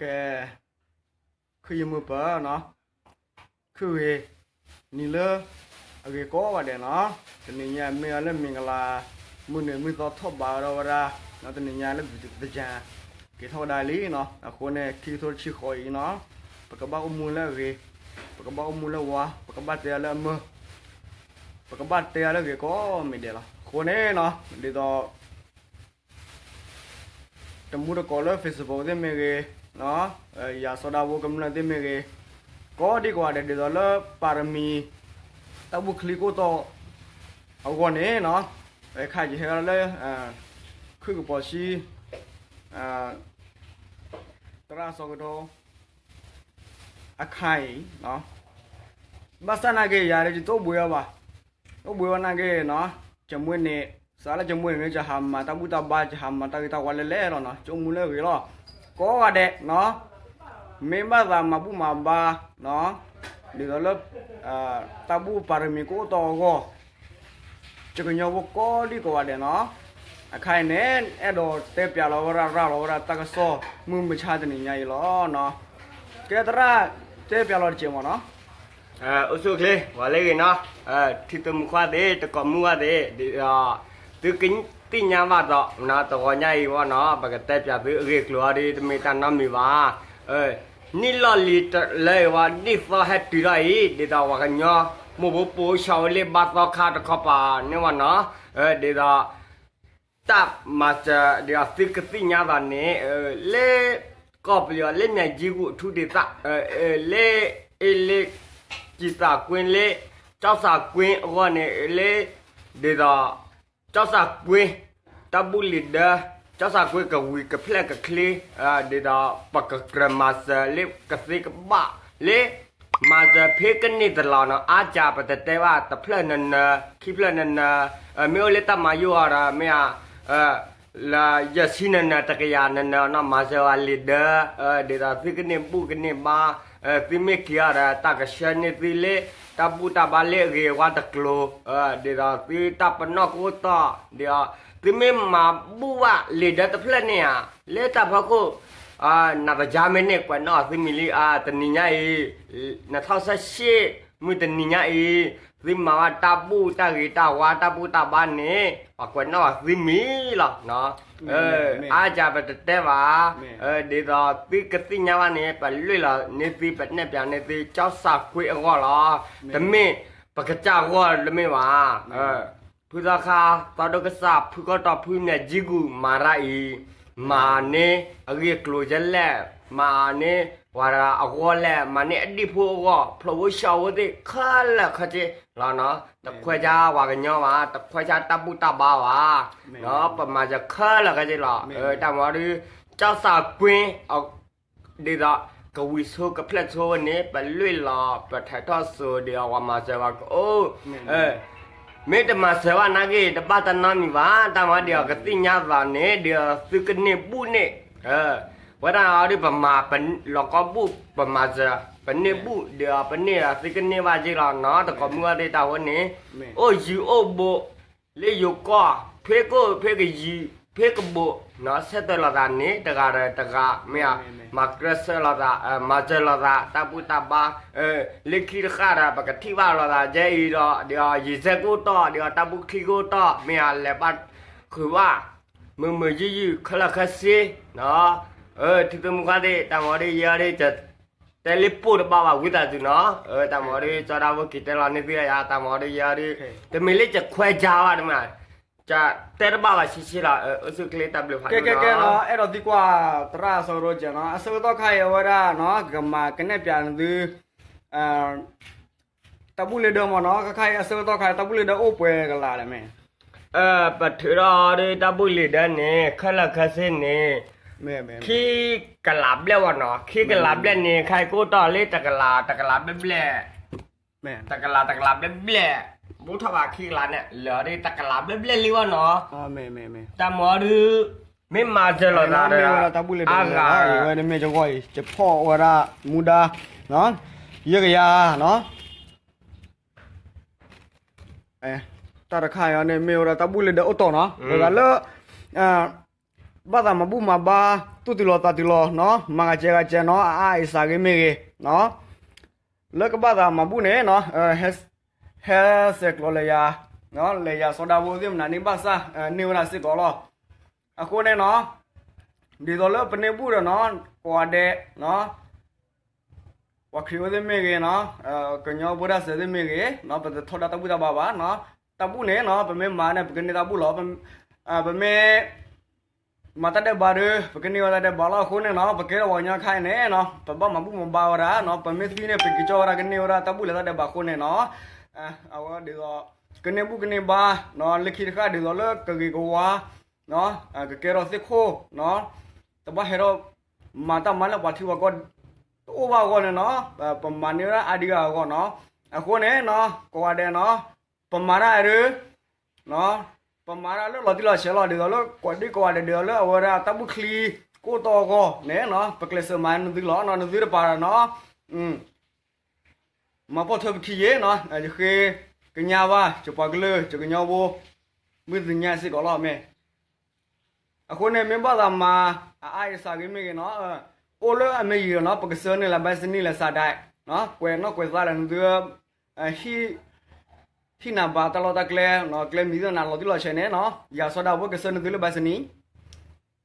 ကဲ, ခုၣ်ယမုၢ်ပၢၤနီၤ, ခုၣ်ဂ့ၤ, နံၤလၢအဂ့ၤကိးဂၤဒဲးနီၤ, တနံၤညါမ့ၢ်အီၤလၢမ့ၢ်ကလၤ မုၢ်နံၤမုၢ်သီထီၣ်ဘးဒီးဝဲဒၣ်, တနံၤညါလၢသၢၣ်တယၤ က့ၤထီၣ်ဝဲဒၣ်လံနီၤ, အဃိန့ၣ် ခံကထိတဆံဃိးအံၤနီၤ, ပကဘၣ်အိၣ်မူလၢအဂ့ၤ, ပကဘၣ်အိၣ်မူလၢဝါ, ပကဘၣ်တဲအီၤလၢအမုာ်, ပကဘၣ်တဲအီၤလၢအဂ့ၤကိးမံၤဒဲးလီၤ. အဃိန့ၣ်နီၤ, ဒ်သိး တမူတကိးလၢ Facebook သ့ၣ်မ့ၢ်ဂ့ၤ, ယၤစီၤဒၤဖိကမျၢၢ်သ့ၣ်မ့ၢ်ဂ့ၤ, ကိးဒံကိးဂၤဒဲး ဒ်သိးလၢပၣ်ရမံၤ တၢ်ဘူၣ်ချံကိၣ်တီအဂီၢ်န့ၣ်နီၤ, ခါယဟဲလၢ ခုၣ်ကပီၤဆံ သရၣ်စီၤကထိ အခါအံၤ, ဘၣ်ဆၣ်နာ်က့ ယၤဒီးယတအိၣ်ဘှံးအီၤဘၣ်, အိၣ်ဘှံးဝဲနာ်က့နီၤ, ယမ့ၢ်န့ၣ် စးလၢယမ့ၢ်န့ၣ် ယဟးမၤတၢ်ဘူၣ်တၢ်ဘါ ယဟးမၤတၢ်ဂ့ၤတၢ်ဝါလဲၣ်လဲၣ်လီၤနီၤ, ယအိၣ်မူလၢအဂ့ၤလီၤ. ကိးဂၤဒဲးနီၤ, မ့ၢ်ဘၣ်သးမၤဘူၣ်မၤဘါနီၤ, ဒ်သိးလၢ တၢ်ဘူၣ်ပၣ်ရမံၤကအိၣ်တီအဂီၢ် ယကညီဖိကိးဒံကိးဂၤဒဲးနီၤ, အခါအံၤန့ၣ် အဲၣ်ဒိးတဲပၠးလီၤဝဲဒၣ် ရၤလီၤဝဲဒၣ်တၢ်ကစီၣ် မုၢ်မဆါတနံၤညါအံၤလီၤနီၤ. ကဲသရၣ် တဲပၠးလီၤတစဲးမ့ၢ်နီၤ. အိၣ်ဆူၣ်ချ့ ပှၤလၢအဂ့ၤနီၤ, ထံသုးမုၢ်ခွါသ့ၣ် တကိးမုၢ်ခွါသ့ၣ် ဒ်သိး သုကသ့ၣ်ညါဘၣ်သိး တဂီၤညါအံၤဝဲနီၤ ပကတဲပၠးသုအဂ့ၢ်အကျိၤအီၤဒီး တမ့ၢ်တၢ်နီတမံၤဘၣ်. နံၣ်လီၢ်လံၤတလၢအံၤဝဲ နံၣ်သီဟဲတုၤထီၣ်အံၤ ဒ်သိးပှၤကညီ မိၢ်ဖိပိာ်အိၣ်ဆီအိၣ်လၢဘါသီခါတခီပၤန့ၣ်ဝဲနီၤ, ဒ်သိး တၢ်မၤစၢၤ ဒ်သိးသုကသ့ၣ်ညါဘၣ်န့ၣ် လၢ ကီၢ်ပယီၤလၢမၠဲၣ်ကၠံဂူာ်အထူသ့ၣ်သၣ် လၢ အ့လ့ ကံသးကွ့လၢ ကၠီၣ်စၣ်ကွ့အဂီၢ်န့ၣ် လၢ ဒ်သိး ကၠီၣ်စၣ်ကွ့ တၢ်ဘူၣ်လံာ်ဒၢ ကၠီၣ်စၣ်ကွ့ကဝံၤကဖျဲၣ်ကချ့ ဒ်သိး ပကကြၢးမၤစၢၤလၢကသ့ကဘၣ်လၢ မၤစၢၤဖဲကန့ၢ်တလီၤနီၤ အါစှၤပတတဲဘၣ် တဖျၢၣ်နၢၤနၢၤ ခံဖျၢၣ်နၢၤနၢၤ မ့ၢ်အိၣ်လၢတၢ်မၤယိၣ်အီၤဒီး မ့ၢ်ဧါ လၢယဲၢ်ဆံနၢၤနၢၤ တကယၤနၢၤနၢၤနီၤ မၤစၢၤဝဲလံာ်ဒၢ ဒ်သိးသုကန့ၢ်ဘူၣ်ကန့ၢ်ဘါ သုမ့ၢ်က့ၤအီၤဒီး တၢ်ကဆှၢန့ၢ်သုလၢ တၢ်ဘူၣ်တၢ်ဘါလၢအဂ့ၤအဝါတကျိၤ ဒ်သိးသုတၢ်ပနီၣ်ကအိၣ်တီၢ် ဒ်သိး သုမ့ၢ်မၤဘူၣ်ဘၣ်လံာ်ဒၢတဖျၢၣ်န့ၣ်ဧါ လၢတၢ်ဖီခိၣ် နၤတယါမ့ၢ်န့ၢ်ကွဲးနီၣ်သုမံၤလံ တနံၤညါအံၤ နထီၣ်ဆၢရှ့ၣ် မုၢ်တနံၤညါအံၤ သုမၤဘၣ်တၢ်ဘူၣ်တၢ်ဂ့ၤတၢ်ဝါတၢ်ဘူၣ်တၢ်ဘါန့ၣ် ပှၤကွဲးနီၣ်ဘၣ်သုမံၤလီၤ. အါစှၤပတတဲဘၣ် ဒ်သိးသုကသ့ၣ်ညါဘၣ်န့ၣ် ပလွံၢ်လီၤန့ၢ်သု ပနဲၣ်ပၠးန့ၢ်သု ကၠီၣ်စၣ်ကွ့အဂီၢ်လီၤ. တမ့ၢ်ပကစၢ်ဂီၢ်တမ့ၢ်ဘၣ် ဖုသီခါ သီဒိၣ်ကစၢ် ဖုကီၢ်တီ ဖုမၠဲၣ်ကၠံဂူာ် မၤတၢ်အံၤ မၤန့ၢ်အဂ့ၢ်အကျိၤယဲလဲၣ် မၤန့ၢ်ပှၤအဂီၢ်လဲၣ် မၤန့ၢ်အဒံၣ်ဖိအဂီၢ် ဖျိးဖိဆှီဖိသ့ၣ်ခဲလၢာ်ခဲဆ့လီၤနီၤ တခွဲးဆါပှၤကညီဘၣ် တခွဲးဆါတၢ်ဘူၣ်တၢ်ဘါဘၣ် ပမၤစၢၤခဲလၢာ်ခဲဆ့လီၤ တၢ်မၤဒုး ကၠီၣ်စၣ်ကွ့ ဒ်သိး ကဝံၤဆိကဖျဲၣ်ဆိဝဲန့ၣ် ပလွံၢ်လီၤ ပထဲးထီၣ်စိၤဒ်အီၤ ပှၤမၤစၢၤဘၣ်ကအိၣ် မ့ၢ်တမၤစၢၤဘၣ်နာ်က့ တဘၣ်တၢ်နီတမံၤဘၣ် တၢ်မၤဒ်အီၤကသ့ၣ်ညါသးန့ၣ် ဒ်အီၤသုကန့ၢ်ဘူၣ်န့ၣ် ဝဲဒၣ်အီၤဒ်ပမၤ ပလီၤကီဘူၣ် ပမၤစၢၤ ပန့ၢ်ဘူၣ် ဒ်အီၤပန့ၢ်ဒီးသုကန့ၢ်ဘၣ်က့လီၤနီၤ တကိးမုၢ်ဂီၢ်သ့ၣ်တၢ်ဝဲန့ၣ် အိၣ်ယံၤအိၣ်ဘိ လၢယိၤကီၢ် ဖဲကိၣ်ဖဲကယံၤ ဖဲကဘိး ဆဲးတွဲးလိာ်သးန့ၣ် တဂၤဒီးတဂၤ မ့ၢ်ဧါ မၤကြၢးဆၢလိာ်သး မၤစၢၤလိာ်သး တၢ်ဘူၣ်တၢ်ဘါ လၢခံတဃၣ်ဒီး ပကထံၣ်ဘၣ်လိာ်သး ကဲအံၤဒီး ဒ်အီၤ ယံၤစဲကအိၣ်တီၢ် ဒ်အီၤ တၢ်ဘူၣ်ချံကအိၣ်တီၢ် မ့ၢ်ဧါ လဲၤဘၣ်ဃုာ်ဘၣ် မုာ်မုာ်ယုၢ်ယုၢ် ခဲလၢာ်ခဲဆ့ ထံသုးမုၢ်ခွါသ့ၣ် တၢ်မၤဒ်ယဲဒ် တဲလၢပိၢ်တဘၣ်ဘၣ် ဝံသးစူၤနီၤ တၢ်မၤဒ် စီၤဒၤဖိက့ၤတဲလီၤန့ၢ်သုယၤ တၢ်မၤဒ်ယဲဒ် တမ့ၢ်လၢယခွဲးဆါဘၣ်တမ့ၢ် တဲတဘၣ်ဘၣ်ဆ့ဆ့လီၤ အိၣ်ဆူၣ်ချ့တၢ်ဘျုးဖးဒိၣ်နီၤ ကဲကဲကဲနီၤ အဲၣ်ဒိးသံကွၢ်သရၣ်စီၤရိကၠဲနီၤ အဆၢကတီၢ်ခါအံၤအဝဲဒၣ်နီၤ ကမၤကနဲၣ်ပၠးနသု တၢ်ဘူၣ်လံာ်ဒၢမ့ၢ်နီၤ ခါခါအံၤအဆၢကတီၢ်ခါအံၤ တၢ်ဘူၣ်လံာ်ဒၢအိၣ်ပှဲၤကလးလဲၣ်မ့ၢ် ပထုးထီၣ်ဒ်တၢ်ဘူၣ်လံာ်ဒၢန့ၣ် ခဲလၢာ်ခဲဆ့န့ၣ် ခံကလးဘျဲၣ်ဝဲနီၤ ခံကလးဘျဲၣ်န့ၣ် ခါအံၤကအိၣ်တီၢ်လၢတကလး တကလးဘျဲၣ်ဘျဲၣ် တကလး တကလးဘျဲၣ်ဘျဲၣ် ဘူးထီၣ်ဘၣ်ခံကလးန့ၣ် လၢာ်ဒ်တကလးဘျဲၣ်ဘျဲၣ်လံဝဲနီၤ တၢ်မၤဒ် မ့ၢ်မၤစၢၤလိာ်သးဒီး တၢ်ဘူၣ်လံာ်ဒၢအဂၤ ဝဲန့ၣ်မ့ၢ်ယဂီၢ်အံၤ ယဖီၣ်ဝဲဒၣ်မူဒါ ယဲၢ်ကယၤနီၤ တၢ်တခါအံၤန့ၣ် မ့ၢ်ဝဲဒၣ်တၢ်ဘူၣ်လံာ်ဒၢအိၣ်တီၢ်နီၤ ဝဲဒၣ်လၢ ဘၣ်သးမၤဘူၣ်မၤဘါ သူၣ်တုၤလီၤသးတုၤလီၤနီၤ, မၤဂၤစဲးဂၤစဲးနီၤ, အအါအစှၤဂ့ၤမ့ၢ်ဂ့ၤနီၤ, လၢကဘၣ်သးမၤဘူၣ်န့ၣ်နီၤ, ဟဲဆဲးကျိးလၢယၤ, လၢယၤစီၤဒၤဖိသ့ၣ်မနုၤန့ၣ်ဘၣ်ဆၣ် န့ၢ်ဝဲဒၣ်စ့ၢ်ကီးလီၤ. အဃိန့ၣ်နီၤ, ဒ်သိးလၢပန့ၢ်ဘူၣ်ဒီးနီၤ, ကိးဂၤဒဲးနီၤ, ပှၤခရံာ်ဖိသ့ၣ်မ့ၢ်ဂ့ၤနီၤ, ကညီဖိတၢ်စၢၤသ့ၣ်မ့ၢ်ဂ့ၤနီၤ, ပတထီဒါတၢ်ဘူၣ်တၢ်ဘါဘၣ်နီၤ. တၢ်ဘူၣ်န့ၣ်နီၤ, ပမ့ၢ်မၤန့ၣ် ပကန့ၢ်တၢ်ဘူၣ်လီၤ. ပမ့ၢ် မၤတၢ်ဒဲးဘးဒီး ပကန့ၢ်ဝဲတၢ်ဒဲးဘးလီၤ. အဃိန့ၣ်နီၤ, ပကဲထီၣ်ပှၤကညီခါအံၤန့ၣ်နီၤ, ပဘၣ်မၤဘူၣ်မၤဘါဝဲဒၣ်နီၤ, ပမ့ၢ်သံန့ၣ် ပက့ၤကၠီဝဲဒၣ် ကန့ၢ်ဝဲဒၣ်တၢ်ဘူၣ်လဲၤတၢ်ဒဲးဘးအဃိန့ၣ်နီၤ, အဝဲဒ်သိး ကန့ၢ်ဘူၣ်ကန့ၢ်ဘါနီၤ, လၢခံတဃၣ်ဒ်သိးလၢကဂ့ၤကဝါနီၤ, ကကဲထီၣ်သ့ၣ်ခိၣ်နီၤ, တဘၣ်ဟဲထီၣ်မၤတၢ်မၤလၢပှၤထံပှၤကီၢ် တအိၣ်ဘၣ်အဂီၢ်န့ၣ်နီၤ, ပမၤန့ၢ်ဝဲဒၣ်အါဒံအါဂၤအဂီၢ်နီၤ. အဃိန့ၣ်နီၤ, ကိးဂၤဒဲးနီၤ, ပမၤတၢ်ဒုး ပမၤတၢ်လၢလီၤတံၢ်လီၤဆဲးလီၤ, ဒ်သိးလၢကိးဒံကိးဂၤဒဲး ဒ်သိးလၢအဝဲဒၣ်တၢ်ဘူၣ်ချံကိၢ်တီအဂီၢ်န့ၣ်နီၤ, ပကျဲးစၢးမၤနသုလီၤနီၤ, နသုတပၤဒီးနီၤ, မၤပိာ်ထွဲပခံယ့ၤနီၤ, ယဃ့ကညးဘၣ် ယပှၤကလုာ် ယကညီဖိ မုၢ်တနံၤညါစ့ၢ်ကီးလီၤ မ့ၢ် အဃိန့ၣ် မ့ၢ်ဘၣ်သးမၤ အအါအစှၤဂ့ၤမ့ၢ်ဂ့ၤနီၤ, အိၣ်လၢအမ့ၢ်ယံာ်ဒီးနီၤ, ပကဆှၢန့ၢ်လၢ ဘၣ်စနံၤ လၢစးဒဲး, ကွဲးနီၣ်ကွဲးသးလၢနသု ဟံၣ်နၤဘၣ်တၢ်လီၢ်တၢ်ကျဲ, ကျဲမံၤသ့ၣ်နၤလီၤတံၢ်လီၤဆဲးန့ၣ်နီၤ, ယၤစီၤဒၤဖိကဆှၢနသုလၢ ဘၣ်စနံၤ,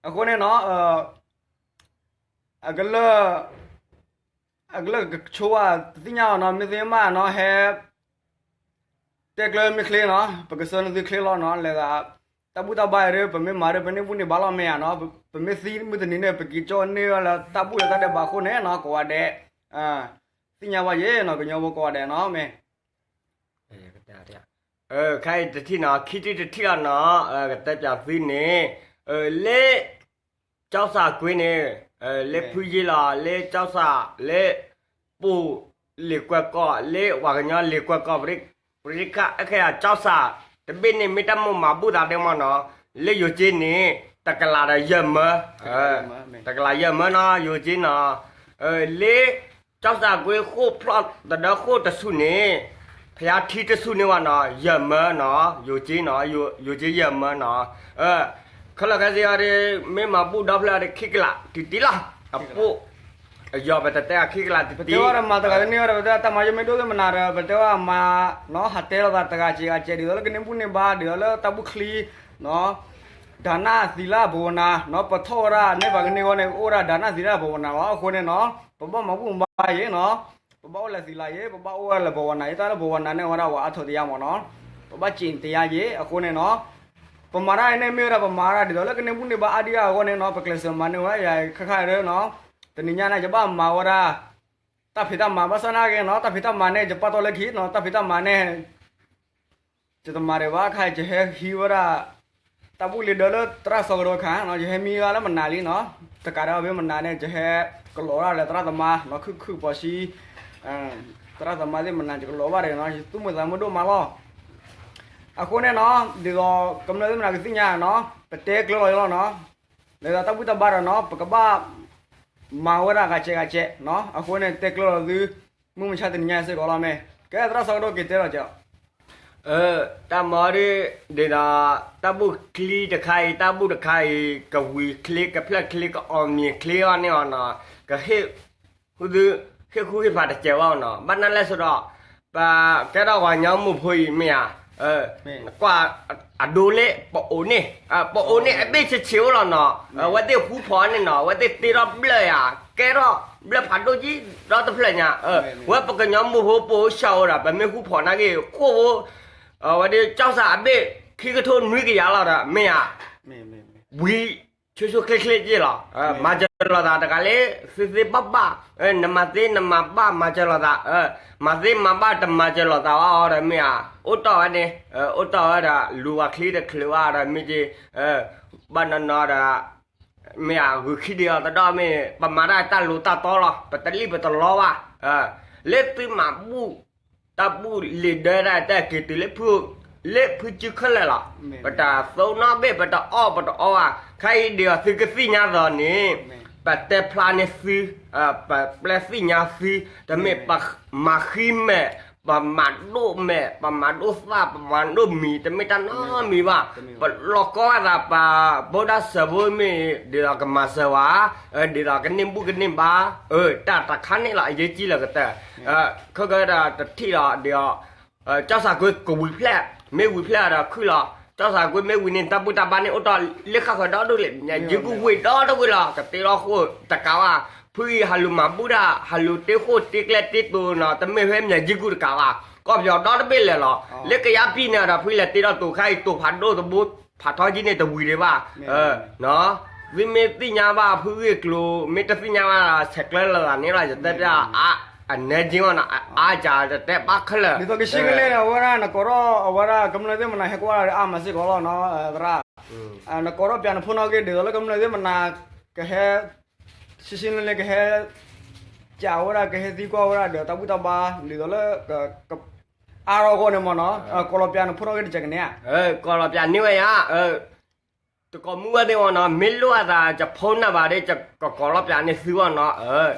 အဃိန့ၣ်နီၤ, အကလၢၢ် အကလၢၢ်ကဆိဝဲတသ့ၣ်ညါအီၤနီၤ, မ့ၢ်သ့မးနီၤ, ဟဲ တဲကျၢၤမ့ၢ်ချ့နီၤ, ပကဆှၢနသုချ့လီၤနီၤ, လဲၤသး တၢ်ဘူၣ်တၢ်ဘါအံၤဒီး ပမ့ၢ်မၤဒီး ပန့ၢ်ဘူၣ်န့ၢ်ဘါလီၤ မ့ၢ်ဧါနီၤ, ပမ့ၢ်သံမုၢ်တနံၤန့ၣ် ပက့ၤကၠီန့ၢ်ဝဲလၢတၢ်ဘူၣ်လၢတၢ်ဒဲးဘးအဃိန့ၣ်နီၤ, ကိးဂၤဒဲး သ့ၣ်ညါဘၣ်ယ့ၤနီၤ, ကညီဖိကိးဂၤဒဲးနီၤ, မ့ၢ် ခဲအံၤတထံၣ်နီၤ, ခံထံၣ်တထံၣ်လီၤနီၤ, ကတဲပၠးသုန့ၣ်, လၢ ကၠီစၣ်ကွ့န့ၣ်, လၢဖုယ့လီၤ, လၢကၠီစၣ်, လၢ ပူၤလ့ၤကွဲးကီး, လၢပှၤကညီလ့ၤကွဲးကီး, ပရ့ခါ အခဲအံၤ ကၠီစၣ်တဘ့ၣ်န့ၣ် မ့ၢ်တၢ်မိၢ်မၤဘူၣ်သးဒဲမ့ၢ်နီၤ, လၢယိၤက့န့ၣ် တကလးဒီးယဲၢ်မၢ, တကလးယဲၢ်မၢနီၤ, ယိၤက့နီၤ, လၢ ကၠီစၣ်ကွ့ဃိၣ်ဖျီၣ်တဒၢဃိၣ်တဆူၣ်န့ၣ်, ဖယါထံတဆူၣ်န့ၣ်ဝဲနီၤ, ယဲၢ်မၢနီၤ, ယိၤက့နီၤ, ယိၤက့ယဲၢ်မၢနီၤ, ခဲလၢာ်ခဲဆ့အံၤဒီး မ့ၢ်မၤဘူၣ်ဒီဖျၢၣ်ဒီး ခံကလးတံၢ်တံၢ်လီၤ, အပိၢ် အယီၤပတတဲအခံကလးတံၢ်တံၢ်, ပတဲဝဲဒၣ်မၤတဂၤတန့ၢ်ဝဲဒီး ပတဲတၢ်မၤယိၣ်မ့ၢ်ဒိၣ်သ့ၣ်မနၤဒီး ပတဲဝဲမၤနီၤ, ဟးတဲလိာ်သးတဂၤစဲးဂၤစဲး ဒ်သိးလၢကန့ၢ်ဘူၣ်န့ၢ်ဘါ ဒ်သိးလၢတၢ်ဘူၣ်ချံနီၤ, ဒါနသီလ ဘာဝနာနီၤ, ပထီၣ်ဝဲဒၣ်န့ၢ်ဘၣ်ကန့ၢ်ဝဲန့ၣ် အိၣ်ဝဲဒၣ် ဒါနသီလ ဘာဝနာ လီၤ. အဃိန့ၣ်နီၤ, ပဘၣ်မၤဘူၣ်မၤဘါယ့ၤနီၤ, ပဘၣ်အိၣ်လၢသီလယ့ၤ, ပဘၣ်အိၣ်ဝဲလၢ ဘာဝနာ ယ့ၤ, တၢ်လၢ ဘာဝနာ န့ၣ်ဝဲဒၣ် ပှၤအါထီၣ်တယါမ့ၢ်နီၤ, ပဘၣ်စံးတယါယ့ၤ, အဃိန့ၣ်နီၤ, ပမၤတၢ်အံၤန့ၣ်မ့ၢ်ဝဲဒၣ် ပမၤဒၣ်ဒ်သိးလၢ ကန့ၢ်ဘူၣ်န့ၢ်ဘါအါဒံအါဂၤအဂီၢ်န့ၣ်နီၤ, ပကျဲးစၢးမၤန့ၢ်ဝဲဒၣ်ယၤခဲခါဒီးနီၤ, တနံၤညါန့ၣ် ယဘၣ်မၤဝဲဒၣ် တၢ်ဖံးတၢ်မၤ ဘၣ်ဆၣ်နာ်က့နီၤ, တၢ်ဖံးတၢ်မၤန့ၣ် ယပာ်တီၢ်လၢခံနီၤ, တၢ်ဖံးတၢ်မၤန့ၣ် ယတမၤဒံးဘၣ်, ခဲအံၤ ယဟဲဟံးဝဲဒၣ် တၢ်ဘူၣ်လံၤဒၢလၢသရၣ်စီၤကဒီခါနီၤ, ယဟဲမံဝဲလၢမနၤလံနီၤ, တကးဒီးအဝဲမနၤန့ၣ် ယဟဲကလီၤဒၣ်လၢသရၣ်သမါနီၤ, ခုၣ်ခုၣ်ပှၤဆှံ, သရၣ်သမါသ့ၣ်မနၤ ယကလီၤဘၣ်ဒီးနီၤ, ယသူၣ်မုာ်သးမုာ်ဒိၣ်မးလီၤ. အဃိန့ၣ်နီၤ, ဒ်သိးကမျၢၢ်သ့ၣ်မနၤကသ့ၣ်ညါနီၤ, ပတဲကျၢၤလီၤယလီၤနီၤ, လၢတၢ်ဘူၣ်တၢ်ဘါဒီးနီၤ, ပကဘၣ်မၤဝဲဒၣ်ဂၤစဲးဂၤစဲးနီၤ, အဃိန့ၣ် တဲကျၢၤလီၤသု မုၢ်မဆါတနံၤညါစ့ၢ်ကီးလီၤမ့ၢ်, ကဲသရၣ်စီၤကဒီက့ၤတဲလီၤက့ၤလီၤ. တၢ်မၤဒ် ဒ်ဒီး တၢ်ဘူၣ်ချံတခါအံၤ တၢ်ဘူၣ်တခါအံၤ ကဝံၤချ့ ကဖျၢၣ်ချ့ ကအီၣ်မ့ၤချ့အီၤန့ၣ်အီၤနီၤ, ကဟ့ၣ် ဟ့ၣ်ဃူဟ့ၣ်ဖးတစဲးဘၣ်နီၤ, ဘၣ်နၢ်လဲၣ်ဆိဒီး ပကဲထီၣ်ပှၤကညီမုၢ်ဖိအံၤမ့ၢ်ဧါ, ကွၢ်အဒိလၢပအိၣ်န့ၣ်, ပအိၣ်န့ၣ်အဘ့ၣ်ဆ့းဆ့းအိၣ်လီၤနီၤ, အဝဲသ့ၣ်ဟူဖီၣ်န့ၣ်နီၤ, အဝဲသ့ၣ်တ့ထီၣ်ဘျၢၣ်ယၤ ကဲထီၣ်ဘျၢၣ်ဖးဒိၣ်ကံဒီတဖျၢၣ်ညါ, ဝဲပကညီမုၢ်ဖိပအိၣ်ဆၢအိၣ်ဒီး ပမ့ၢ်ဟူဖီၣ်နာ်က့ ခိၣ်ဖိ အဝဲဒၣ်ကၠီစၢ်အဘ့ၣ် ခံကထိနွံကယၤလီၤဒီး မ့ၢ်ဧါ, ဝံၤ ဆိဆိချ့ချ့က့လီၤ, မၤစၢၤလိာ်သးတဂၤလၢ သ့သ့ဘၣ်ဘၣ်, နမၤသ့နမၤဘၣ်မၤစၢၤလိာ်သး, မၤသ့မၤဘၣ်တမၤစၢၤလိာ်သးဘၣ်အီၤဒီးမ့ၢ်ဧါ, အိၣ်တီၢ်ဝဲန့ၣ်, အိၣ်တီၢ်ဝဲဒီး လူၤဝဲချံတချုးဘၣ်ဒီးမ့ၢ်က့, ဘၣ်နီၤနီၤဒီး မ့ၢ်ဧါ, ဂုာ်ခံဒံးအီၤတဒီမ့ၢ်, ပမၤတၢ်တၢ်လိၤတၢ်တီလီၤ, ပတလံၣ်ပတလီဘၣ်, လၢသုမၤဘူၣ် တၢ်ဘူၣ်လံၤဒၢဒၣ်တၢ်က့ၤတုၤလၢဖု, လၢဖုစုခဲလၢာ်လီၤ, ပတသိနီတဘ့ၣ် ပတအီၣ်ပတအီဘၣ်, ခဲအံၤဒ်သိးသုကသ့ၣ်ညါသိးန့ၣ်, ပတဲဖျါန့ၢ်သု, ပပျဲသ့ၣ်ညါသု, တမ့ၢ်ပမၤဃံမဲာ်, ပမၤဒိၣ်မဲာ် ပမၤဒိၣ်သၣ် ပမၤဒိၣ်မံၤ တမ့ၢ်တၢ်နီတမံၤဘၣ်. ပလီၤကီဝဲသးပှၤ ဗုဒ္ဓဆၢဖိမ့ၢ် ဒ်သိးကမၤစၢၤဝဲ, ဒ်သိးကန့ၢ်ဘူၣ်ကန့ၢ်ဘါ, တၢ်တခါန့ၣ်လီၤ အရေးကြီးလီၤကတၢၢ်. ခဲကဒီးတထံၣ်လီၤဒီး ကၠီၣ်ဆၣ်ကွ့ကဝံၤဖျဲၣ်, မ့ၢ်ဝံၤဖျဲၣ်ဒီးခုၣ်လီၤ. ကၠီၣ်ဆၣ်ကွ့မ့ၢ်ဝံၤန့ၣ် တၢ်ဘူၣ်တၢ်ဘါန့ၣ်အိၣ်တ့ၢ်လၢဃၣ်ဃၢၤဒီဒူၣ်လဲၣ်, မၠးကံကူၣ်ဝ့ၢ်ဒီတဝ့ၢ်လီၤ. ကတ့လီၤဃိတကးဘၣ်, ဖုအံၤဟးလူၤမၤဘူၣ်တၢ် ဟးလူၤတ့ဃိၣ်တ့ကျဲတ့တိၤနီၤ တမ့ၢ်ဖဲမၠးကံကူၣ်တကးဘၣ်, ကီၢ်ပယီၤဒီတဘ့ၣ်လၢာ်လီၤ. လၢကယါပံၢ်န့ၣ်ဒီး ဖုလဲၤတ့ထီၣ်တိၤခါအံၤ တိၤဖးဒိၣ်တဘိ ဖးထီကံန့ၣ်တဝံၤဒံးဘၣ်. သုမ့ၢ်သ့ၣ်ညါဘၣ် ဖုဂ့ၢ်ကျိၤ မ့ၢ်တသ့ၣ်ညါဘၣ် ဆဲးကျၢလၢာ်န့ၣ်လီၤ. ယတဲပျးအါ အနဲက့ၤအီၤနီၤ အါစှၤ တတဲဘၣ်ခဲလၢာ်. ဒ်သိးကဆ့ကလ့ၣ်န့ၣ် အဝဲဒၣ်နကိးထီၣ် အဝဲဒၣ်ကမျၢၢ်သ့ၣ်မနၤ ဟဲကွၢ်လၢအါမးစ့ၢ်ကီးလီၤနီၤ သရၣ်. နကိးထီၣ်ပျးနဖိနီၣ်ဂံၢ် ဒ်သိးလၢကမျၢၢ်သ့ၣ်မနၤ ကဟဲ ဆ့ဆ့လ့လ့ကဟဲ ကးဝဲဒၣ် ကဟဲသံကွၢ်ဝဲဒၣ်ဒီးတၢ်ဘူၣ်တၢ်ဘါ ဒ်သိးလၢ အါထီၣ်အဂီၢ်န့ၣ်မ့ၢ်နီၤ ကိးလီၤပျးနဖိနီၣ်ဂံၢ်တကကန့ၣ်ဧါ. ကိးလီၤပျးန့ၢ်ဝဲယါ တကိးမုၢ်ဝဲသ့ၣ်အီၤနီၤ မ့ၢ်လိၣ်အသး ယဖိနၢ်ဘၣ်ဒီး ယကကိးလီၤပျးန့ၢ်သုအီၤနီ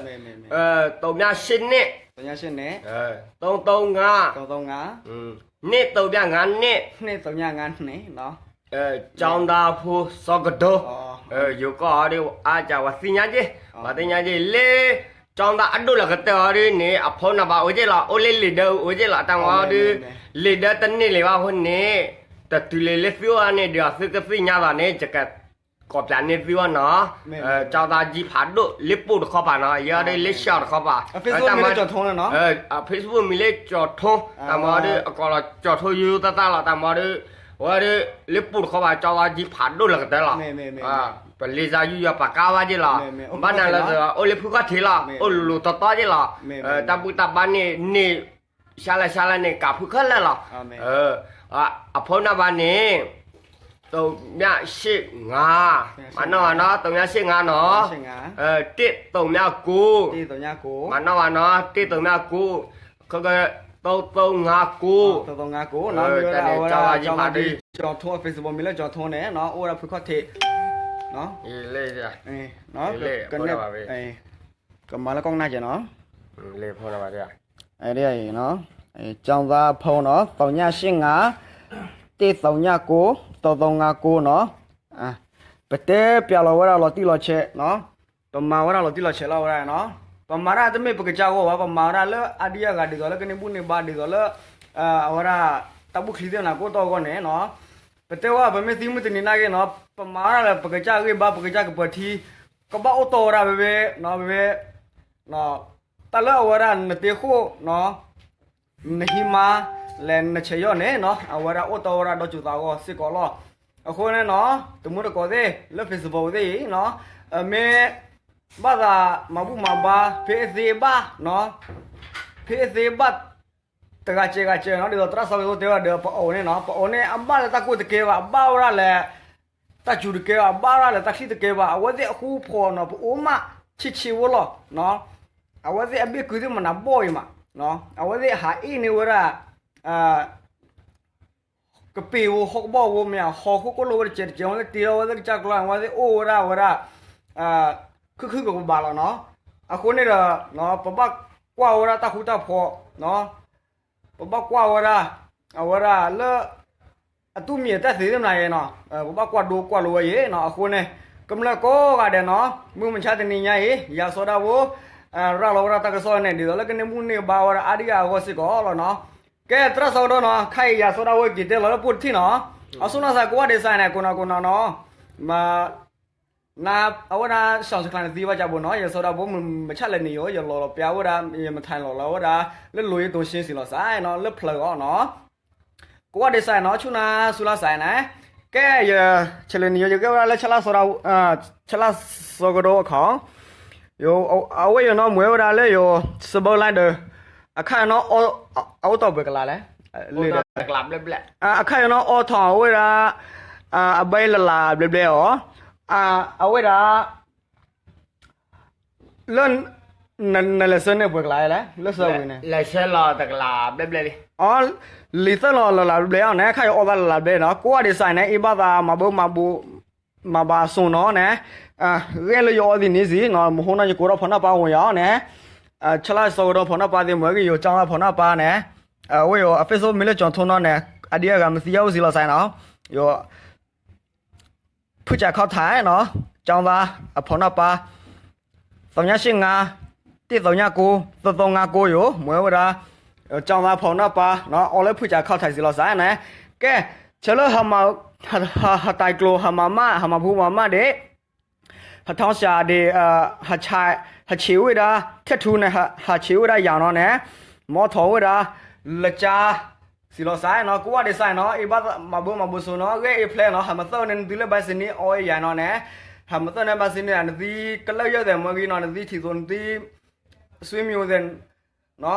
ၤ. သုညၣ်ရှ့ၣ်န့ၣ် သုညၣ်ရှ့ၣ်န့ၣ် သုသုငါ သုသုငါ န့ၣ်သုညၣ်ငါန့ၣ် န့ၣ်သုညၣ်ငါန့ၣ် ကၠီသးဖိစီကဒိ ယိၤကီၢ်အီၤဒီး အါစှၤဝဲသ့ၣ်ညါက့ၤ ပှၤသ့ၣ်ညါက့ၤလၢ ကၠီသးအဒိၣ်လၢကတၢၢ်အီၤဒ်န့ၣ် အဖိနၢ်ဘၣ်အိၣ်က့ၤလီၤ အိၣ်လၢလံာ်ဒၢအိၣ်က့ၤလီၤ အတၢ်မၤအီၤဒီး လံာ်ဒၢတန့ၢ်လံာ်ဘၣ်အဃိန့ၣ် တတုၤလံလၢသုအိၣ်န့ၣ်ဒီး သုကသ့ၣ်ညါသးန့ၣ် ယကကိးပျးန့ၢ်သုအီၤနီၤ. ကၠီသးကံဖးဒိၣ်လၢပူၣ်တခီပၤနီၤ ယၤဒီးလၢရှီၣ်တခီပၤ Facebook မံၤလၢကၠီထိ တၢ်မၤအီၤဒီး အကိးလီၤကၠီထိယိယိသၣ်သၣ်လီၤ တၢ်မၤအီၤဒီး အဝဲဒီး လၢပူၣ်တခီပၤ ကၠီသးကံဖးဒိၣ်လၢကတၢၢ်လီၤ. ပလံာ်စၢ်ယူယီၤပာ်ကါဝဲက့ၤလီၤ ဘၣ်နၤလၢ အိၣ်လၢဖုခီၣ်ထံးလီၤ အိၣ်လိၤလိၤတီတီက့ၤလီၤ. တၢ်ဘူၣ်တၢ်ဘါန့ၣ်န့ၢ် ဆါလၢဆါလၢန့ၣ် ကးဖုခဲလၢာ်လီၤ. အဖိနၢ်ဘၣ်န့ၣ် သုညၣ်ရှ့ၣ်ငါ မၤနီၣ်ဘၣ်နီၤ သုညၣ်ရှ့ၣ်ငါနီၤ တ့ၢ်သုညၣ်ကိ မၤနီၣ်ဘၣ်နီၤ တ့ၢ်သုညၣ်ကိ သုသုငါကိ တၢ်န့ၣ် ကၠီသးကံဖးဒိၣ် Facebook မံၤလၢကၠီထိန့ၣ် အိၣ်ဝဲဒၣ်ဖုခီၣ်ထံး ကမၤလၢကီၢ်ကနၣ်ကဲနီၤ လံာ်ဖိနၢ်ဘၣ် ကၠီသးဖိနီၤ သုညၣ်ရှ့ၣ်ငါ တ့ၢ်သုညၣ်ကိ သုသုငါကိနီၤ ပတဲပျးလီၤဝဲဒၣ်လီၤတံၢ်လီၤဆဲးနီၤ ပမၤဝဲဒၣ်လီၤတံၢ်လီၤဆဲးလီၤဝဲဒၣ်နီၤ ပမၤတၢ်တမ့ၢ်ပကစၢ်ဂီၢ်ဘၣ် ပမၤဝဲဒၣ်လၢအါဒံအါဂၤဒ်သိးလၢကန့ၢ်ဘူၣ်န့ၢ်ဘါဒ်သိးလၢ အဝဲဒၣ် တၢ်ဘူၣ်ချံသ့ၣ်မနၤကအိၣ်တီၢ်အဂီၢ်န့ၣ်နီၤ ပတဲဝဲပမ့ၢ်သံမုၢ်တနံၤနာ်က့နီၤ ပမၤဝဲဒၣ်လၢပကစၢ်ဂံၢ်ဘါ ပကစၢ်ကပၢၤထံ ကဘၣ်အိၣ်တီၢ်ဝဲဒၣ်ဝဲဝဲ ဝဲ တၢ်လၢအဝဲဒၣ်နတ့ဃိၣ် နဟံးမါ လဲၤနဆဲးယီၣ်န့ၣ်နီၤ အဝဲဒၣ်အိၣ်တီၢ်ဝဲဒၣ်ဒီးကၠိသးအဂီၢ်စ့ၢ်ကီးလီၤ. အဃိန့ၣ်နီၤ တမူတကိးသ့ၣ် လၢ Facebook သ့ၣ်အံၤနီၤ မ့ၢ်ဘၣ်သးမၤဘူၣ်မၤဘါ ဖဲအသ့ဘၣ်နီၤ ဖဲအသ့ဘၣ် တဂၤစဲးဂၤစဲးနီၤ ဒ်သိးသရၣ်စီၤကတိတဲဝဲဒၣ်ဒီး ပအိၣ်န့ၣ်နီၤ ပအိၣ်န့ၣ် အဘၣ်လၢတၢ်ကိၢ်တကဲဘၣ် အဘၣ်ဝဲဒၣ်လဲၣ် တၢ်စူၤတကဲဘၣ် အဘၣ်ဝဲဒၣ်လဲၣ် တၢ်ချံတကဲဘၣ် အဝဲသ့ၣ်အဃူဖှီၣ်နီၤ ပအိၣ်မးဆံးဆံးဖိလီၤ အဝဲသ့ၣ်အဘ့ၣ်ကုာ်သ့ၣ်မနၤဘီၣ်အံၤမး အဝဲသ့ၣ်ဟးအ့ၣ်န့ၢ်ဝဲဒၣ် ကပ့ၤဧိၤ ဟီၣ်ကဘီၣ်ဧိၤ မ့ၢ်ဟီၣ်ခိၣ်ကိၣ်လိဝဲတစဲးတကဲး အဝဲသ့ၣ်တ့ထီၣ်ဝဲသ့ၣ်ကစၢ်ကျါ အဝဲသ့ၣ်အိၣ်ဝဲဒၣ်ဝဲဒၣ် ခုၣ်ခုၣ်ကဘၣ်လီၤနီၤ အဃိန့ၣ်ဒီး ပဘၣ်ကွၢ်ဝဲဒၣ်တၢ်ဃူတၢ်ဖိး ပဘၣ်ကွၢ်ဝဲဒၣ် အဝဲဒၣ်လၢ အသူၣ်မံၤအတၢ်သ့သ့ၣ်မနၤအံၤနီၤ ပဘၣ်ကွၢ်ဒိကွၢ်လိဝဲအံၤနီၤ အဃိန့ၣ် ကမျၢၢ်ကိးဂၤဒဲးနီၤ မုၢ်မဆါတနံၤညါအံၤ ယၤစီၤဒၣ်ဝိ ရၤလီၤဝဲဒၣ်တၢ်ကစီၣ်န့ၣ် ဒ်သိးလၢကန့ၢ်ဘူၣ်န့ၢ်ဘါဝဲဒၣ်အါဒံအါဂီၢ်စ့ၢ်ကီးလီၤနီၤ ကဲသရၣ်စီၤကဒီနီၤ ခါအံၤယၤစီၤဒၣ်ဝိက့ၤတဲလီၤလၢပိၢ်တထံၣ်နီၤ အစိၣ်နီၢ်သးကိးဂၤဒဲးစးန့ၣ် ကိးနီၤကိးနီၤနီၤ မ န အဝဲဒၣ် ရှောင်းစခန်းသံဘၣ်ကၠၢ်ဘိနီၤ ယၤစီၤဒၣ်ဝိ မုၢ်မဆါလဲၤနံၤယိၤ ယလီၤလီၤပျါဝဲဒၣ် ယမထါလီၤလီၤဝဲဒၣ် လၢလိၤယတိၤရှ့စံးလီၤစဲနီၤ လၢဖျၢၣ်အီၤနီၤ ကိးဂၤဒဲးစးနီၤ ဆူၣ်နၤဆူၣ်လါစးန့ၣ် ကဲယ ဆဲးလဲၤနံၤယိၤ ယကဲဝဲဒၣ်လၢ ဆၣ်လၣ်စီၤကဒီအခီၣ် အဝဲယနီၤ မ့ၢ်ဝဲဒၣ်လၢယိၤ စဘၢလါဒီး အခါယနီၤ အအိၣ်တီၢ်ပှဲၤကလးလဲၣ် အခါယနီၤ အိၣ်ထီၣ်အဝဲဒၣ် အဘဲလလးဘျဲဘျဲအီၤ အဝဲဒၣ် လၢ နလဲၤဆှၢန့ၢ်ပှဲၤကလးလဲၣ် လၢဆှၢဝံၤန့ၣ် လဲၤဆှၢလီၤတကလးဘျဲဘျဲလံ အီ လံာ်သၢလီၤလလးဘျဲဘျဲအီၤန့ၣ် ခါယအိၣ်သးလလးဘျဲနီၤ ကိးဂၤဒဲးစးန့ၣ် အံၤဘၣ်သးမၤဘၣ်မၤဘၣ်အစိၤနီၤန့ၣ် ဂဲၤလၢယအီသံးန့ၣ်စံးနီၤ မဟိနီၤ ယကိးထီၣ်ဖီၣ်နၢ်ပၢ်ဝံၤအီၤန့ၣ် ဆၣ်လၣ်စီၤကဒီဖီၣ်နၢ်ပၢ်သ့ၣ်မ့ၢ်ဂ့ၤ ယိၤကၠီဖီၣ်နၢ်ပၢ်န့ၣ် အဝဲယိၤ အ Facebook မ့ၢ်လၢ ကၠီၣ်ထိနီၤ န့ၣ် အဒံအဂၤမသံယါအိၣ်စံးလီၤစဲးနီၤ, ယိၤ ဖုၣ်စးခီၣ်ထံးနီၤ, ကၠီသးအဖီၣ်နီၢ်ပၤ သီညါရှ့ငါ တ့ၢ်သီညါကိ သၢသီငါကိယိၤ မ့ၢ်ဝဲဒၣ် ကၠီသးဖီၣ်နီၢ်ပၤ အီလၢဖုၣ်စးခီၣ်ထံးစံးလီၤစဲးန့ၣ်, ကဲ ဆၢလၢ ဟးတၢ်ကျိၤ ဟးမၤမၢ် ဟးမၤဖိမၤမၢ်ဒံး ဟးထီၣ်စှၤဒံး ဟးဆံးဝဲဒၣ် ထဲထူန့ၣ် ဟးဆံးဝဲဒၣ်ယၤနီၤန့ၣ်, မ့ၢ်ထီၣ်ဝဲဒၣ် လၢကၠါ စံးလီၤစဲးနီၤ, ကိးဝဲဒ်စဲးနီၤ, အ့ၣ်ဘၣ်မၤဘၢမၤဘၢစိနီၤ, ဂဲၢ်အ့ၣ်ဖျဲၣ်နီၤ, ဟးမၤသၢန့ၣ် နသုလၢဘၣ်စံးန့ၣ် အီအ့ၣ်ယၤနီၤန့ၣ်, ဟးမၤသၢန့ၣ်ဘၣ်စံးန့ၣ် နသုကလၢၢ်ယၢၢ်သဲးမၢဂံၤနီၤ, နသုထံၣ်သိးနသု ဆွေမျိုးသဲး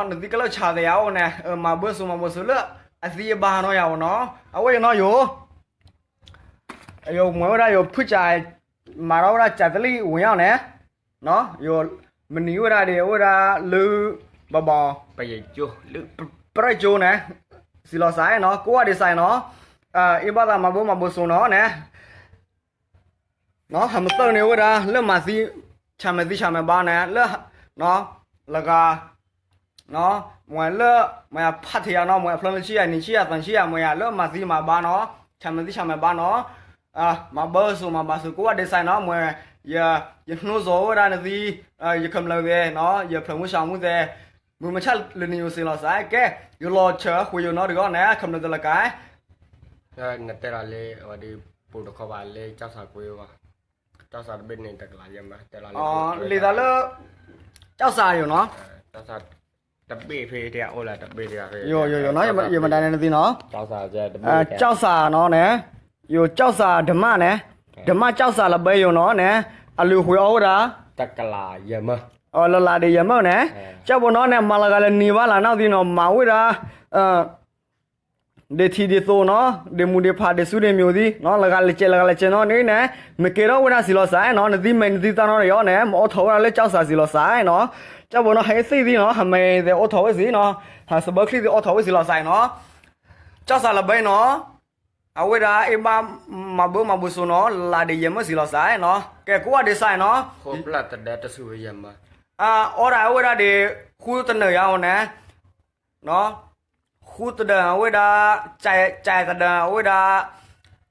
နသုကလၢၢ်ဆါသဲးယၤအိၣ်န့ၣ်, မၤဘၢစိမၤဘၢစိလၢအသံအဘါနီၤယၤအိၣ်နီၤ, အဝဲယနီၤယိၤ ယိၤမ့ၢ်ဝဲဒၣ်ယိၤဖုၣ်စး မၤထီၣ်ဝဲဒၣ်စးတလံၣ်ဝ့ၢ်ညါန့ၣ်, ယိၤမနံၤဝဲဒၣ်ဒံးဝဲဒၣ်လၢ ဘီဘီ ပရဲၣ်ကၠိန့ၣ်, စံးလီၤစဲးနီၤ, ကိးဝဲဒ်စဲးနီၤ, အ့ၣ်ဘၣ်သးမၤဘၢမၤဘၢစိနီၤန့ၣ် ဟးမၤသၢန့ၣ်ဝဲဒၣ်လၢမၤသံ ဆၣ်မဲာ်သံဆၣ်မဲာ်ဘါန့ၣ် လၢ လၢဂၤ မ့ၢ်လၢ မ့ၢ်ယဖးထံယၤနီၤ, မ့ၢ်အဖျၢၣ်လၢဆံယၤနံၤဆံယၤသၢဆံယၤ မ့ၢ်ယၤလၢမၤသံမၤဘါနီၤ, ဆၣ်မဲာ်သံဆၣ်မဲာ်ဘါနီၤ, မၤဘၢစိမၤဘၢစိ ကိးဝဲဒ်စဲးနီၤ, မ့ၢ် ယနှိုးဆော်ဝဲဒၣ်နသု ယကမျၢၢ်သဲးနီၤ, ယဖျၢၣ်မူဆၣ်မူသဲး မုၢ်မဆါလၢနံၤယိၤစံးလီၤစဲး, ကဲ ယလီၤဆၢဃုာ်ယိၤနီတဂီၢ်န့ၣ် ကမျၢၢ်သဲးလၢကါ နတဲလီၤလၢ ဝဲဒၣ်ပူၤတခီဘၣ်လၢကၠီၣ်စးကွ့ၢ်အဂီၢ်, ကၠီၣ်စးတဘ့ၣ်န့ၣ်တကလးယဲၢ်မး, တဲလီၤလၢ လံာ်သးလၢ ကၠီၣ်စးယိၤနီၤ, တဘ့ၣ်ဖဲတအိၣ်လၢတဘ့ၣ်တဂၤဖဲ ယိၤယိၤယိၤနီၤ, ယမတၤန့ၣ်နသ့ၣ်နီၤ, ကၠီၣ်စးနီၤန့ၣ်, ယိၤကၠီၣ်စးဓမ္မန့ၣ်, ဓမ္မကၠီၣ်စးလၢဘဲယိၤနီၤန့ၣ်, အလုၢ်အပှ့ၤအီၣ်ဝဲဒၣ် တကလးယဲၢ်မး, လၢလးဒံးယဲၢ်မးန့ၣ်, ကၠီၣ်ဘိနီၤန့ၣ် မၤလီၤဂာ်လၢနံၤဘၣ်လၢနီၢ်သံနီၤ မၤဝဲဒၣ် ဒ့ထံဒ့သိးနီၤ, ဒ့မူဒ့ဖးဒ့ဆူဒ့မျိာ်သံနီၤ, လၢဂၤလၢကဲးလၢဂၤလၢကဲးနီၤန့ၣ်န့ၣ်, မ့ၢ်ကဲထီၣ်ဝဲဒၣ်စံးလီၤစဲးနီၤ, နသုမဲာ်နသုသးနီၤယီၤန့ၣ် မ့ၢ်အိၣ်ထီၣ်ဝဲဒၣ်လၢကၠီၣ်စးစံးလီၤစဲးနီၤ, ကၠီၣ်ဘိနီၤ ဟဲသ့ၣ်သံနီၤ, ဟးမ့ၢ်သဲးအိၣ်ထီၣ်ဝဲစံးနီၤ, ဟးစဘၢချံသ့းအိၣ်ထီၣ်ဝဲစံးလီၤစဲးနီၤ, ကၠီၣ်စးလၢဘဲနီၤ, အဝဲဒၣ်အ့ၣ်ဘၣ်မၤဘၢမၤဘၢစိနီၤ, လးဒံးယဲၢ်မးစံးလီၤစဲးနီၤ, ကဲကိးဝဲဒ်စဲးနီၤ, အီၣ်ဒၣ်အဝဲဒၣ်ဒံး ဃုတနၢၤယၤအိၣ်န့ၣ် ဃုတဒၢးအဝဲဒၣ်, ကၠဲးတဒၢးအဝဲဒၣ်,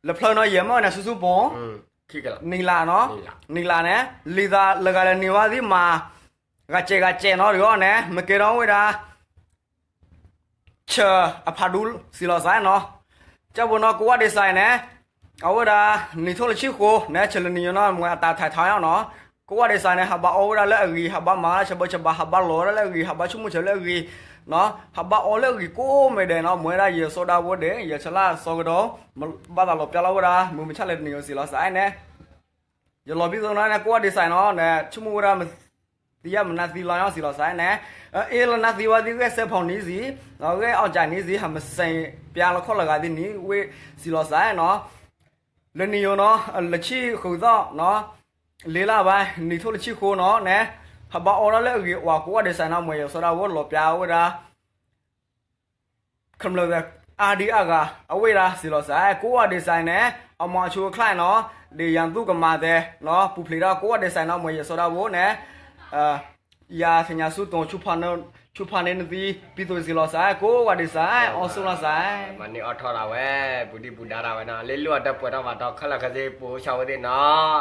လၢဖျၢၣ်နီၤယဲၢ်မးန့ၣ် ဆူၣ်ဆူၣ်ပူၤ, နံၤလးနီၤ, နံၤလးန့ၣ် လံာ်သးလၢဂၤလၢနံၤဝဲသ့ၣ်မး, ဂၤကဲးဂၤကဲးနီၤတဂီၢ်န့ၣ် မ့ၢ်ကဲထီၣ်ဝဲဒၣ် ဆၢအဖးဒူစံးလီၤစဲးနီၤ, ကၠီၣ်ဘိနီၤ ကိးဝဲဒ်စဲးန့ၣ်, အဝဲဒၣ် နံၣ်ထိၣ်လၢဆံဃိန့ၣ် ဆၢလၢနံၤယိၤနီၤ မ့ၢ်အတၢ်ထံၣ်ထီၣ်ယါနီၤ, ကိးဝဲဒ်စဲးန့ၣ် ဟးဘၣ်အီဝဲဒၣ်လၢအဂံၢ်, ဟးဘၣ်မၤလၢဆၢဘၢဆၢဘၣ်, ဟးဘၣ်လီၤဝဲဒၣ်လၢအဂံၢ်, ဟးဘၣ်ဆိကမိၣ်ဆၢလၢအဂံၢ်, ဟးဘၣ်အီလၢအဂံၢ်ကိးမံၤဒဲးနီၤ, မ့ၢ်ဝဲဒၣ်ယစီၤဒၤဝိဒ့ၣ် ယဆလၢစီၤကဒီး, ဘၣ်သးလီၤပျါလီၤဝဲဒၣ် မုၢ်မဆါလၢနံၤယိၤစံးလီၤစဲးန့ၣ်, ယလီၤဘံၣ်သိနီၤန့ၣ် ကိးဝဲဒ်စဲးနီၤန့ၣ် ဆိကမိၣ်ဝဲဒၣ် သံယါမနါသံလီၤညီစံးလီၤစဲးန့ၣ်, အ့ၣ်လီၤနါသံဝဲသ့ၣ်ဂဲၤစဲးဖီၣ်နံၤစံး, ဂဲၤအီၣ်ကၢ်နံၤစံး, ဟးမစဲးပျါလီၤခီၣ်လီၤဂာ်သ့ၣ်နံၤဝဲစံးလီၤစဲးနီၤ, လၢနံၤယိၤနီၤ လၢဆံဃုာ်သီၣ်နီၤ, လ့လၢဘၣ် နံၣ်ထိၣ်လၢဆံဃိနီၤန့ၣ်, ဟးဘၣ်အီလၢအဂံၢ်အီၤ ကိးဝဲဒ်စဲးနီၤ မ့ၢ်ယစီၤဒၤဝိလီၤပျါဝဲဒၣ် ခမျၢၢ်သဲးအါဒံအါဂၤ အဝဲဒၣ်စံးလီၤစဲး ကိးဝဲဒ်စဲးန့ၣ်, အမၤအဆိအချါနီၤ, ဒ်ယၤသူၣ်ကမၤသဲးနီၤ ပူၤဖျဲးဒီးကိးဝဲဒ်စဲးနီၤ မ့ၢ်ယစီၤဒၤဝိန့ၣ်, ယၤသ့ၣ်ညါဆူတိၤ ဆူဖးန့ၢ်နသံ ပံသိးစံးလီၤစဲး ကိးဝဲဒ်စဲး အီၣ်ဆိးလီၤစဲး, မၤန့ၢ်အီၣ်ထီၣ်ဒၣ်ဝဲ ပူၤဒံပူၤဒါဒၣ်ဝဲနီၤ လ့လုၢ်အတၢ်ပှဲၤထီၣ်ဘၣ်ဒီးခဲလၢာ်ခဲဆ့ ပူၤဆါဝဲသ့ၣ်နီၤ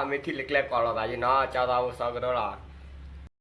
မ့ၢ်ထံၣ်လၢကျဲကိးလီၤသးယံနီၤ ကၠီသးအိၣ်စီကဒီးလီၤ